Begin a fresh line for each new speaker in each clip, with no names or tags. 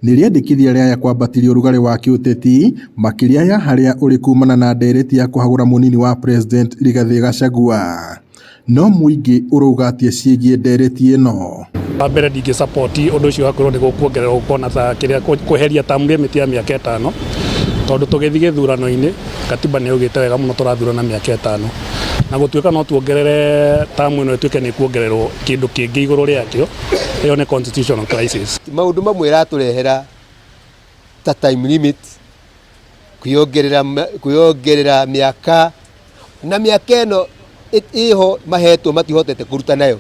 Nĩ rĩendekithia rĩaya kwambatĩria ũrugarĩ wa kĩũteti makĩria ya harĩa ũrĩ kumana na ndereti ya kũhagũra mũnini wa president Rigathĩ Gachagua. No mũingĩ ũrauga atĩa ciĩgiĩ ndereti ĩno?
Wa mbere, ndingĩ support ũndũ ũcio wa kwĩrwo nĩ gũkuongererwo gũkorwo ta kĩrĩa kweheria term limit ya mĩaka 5, tondũ tũgĩthiĩ gĩthurano-inĩ katiba nĩ yaugĩte wega mũno tũrathurana mĩaka 5, na gũtuĩka no tuongerere term ĩno ĩtuĩke nĩ kuongererwo kĩndũ kĩngĩ igũrũ rĩakĩo, ĩyo nĩ constitutional crisis.
Maũndũ mamwe ĩratũrehera ta time limit, kwĩyongerera mĩaka, na mĩaka ĩno ĩho mahetwo matihotete kũruta nayo,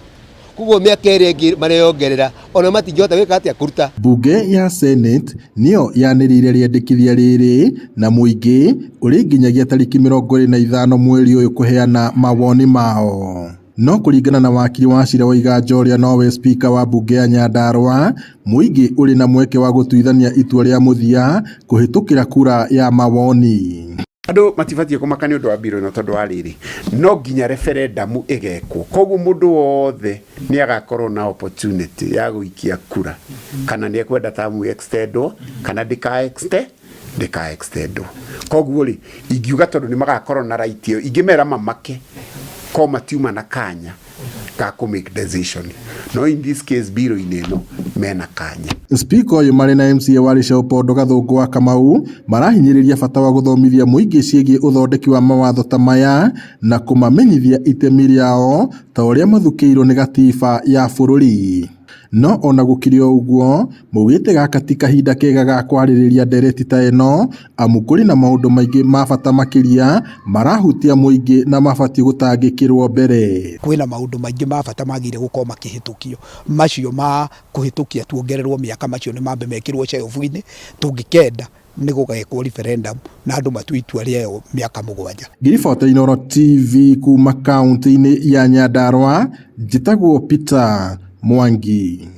koguo mĩaka ĩrĩa ĩngĩ mareyongerera ona matingĩhota gwĩka atĩa kũruta.
Mbunge ya Senate nĩyo yanĩrĩire rĩendekithia rĩrĩ, na mũingĩ ũrĩ nginyagia tarĩki 25 mweri ũyũ kũheana mawoni mao. No kũringana na wakiri wa Wachira Waiganjo, ũrĩa nowe spika wa mbunge ya Nyandarua, mũingĩ ũrĩ na mweke wa gũtuithania itua rĩa mũthia kũhĩtũkĩra kura ya mawoni.
Andũ matibatiĩ kũmaka nĩ ũndũ wa bill ĩno, tondũ wa rĩrĩ, no nginya referendum ĩgekwo, koguo mũndũ wothe nĩ agakorwo na opportunity ya gũikia kura kana nĩ ekwenda term extendwo kana ndĩka extendwo. Koguo rĩ, ingiuga tondũ nĩ magakorwo na right ĩyo, ingĩmera mamake ko matiuma na kanya ga kũ make decision, no in this case bill-inĩ ĩno mena kanya.
Spika ũyũ marĩ na MCA wa Leshau Pondo Gathũngũ wa Kamau marahinyĩrĩria bata wa gũthomithia mũingĩ ciĩgiĩ ũthondeki wa mawatho ta maya na kũmamenyithia itemi rĩao ta ũrĩa mathukĩirwo nĩ gatiba ya bũrũri. No ona gũkĩrĩ o ũguo, maugĩte gaka ti kahinda kega ga kwarĩrĩria ndereti ta ĩno, amu kũrĩ na maũndũ maingĩ ma bata makĩria marahutia mũingĩ na mabatiĩ gũtangĩkĩrwo mbere.
Kwĩna maũndũ maingĩ ma bata magĩrĩire gũkorwo makĩhĩtũkio, macio ma kũhĩtũkia tuongererwo mĩaka, macio nĩ mambe mekĩrwo shelf-inĩ. Tũngĩkenda nĩ gũgekwo referendum na andũ matue itua rĩayo mĩaka 7.
Ngĩribota Inooro TV kuma kaunti-inĩ ya Nyandarua, njĩtagwo Peter Mwangi.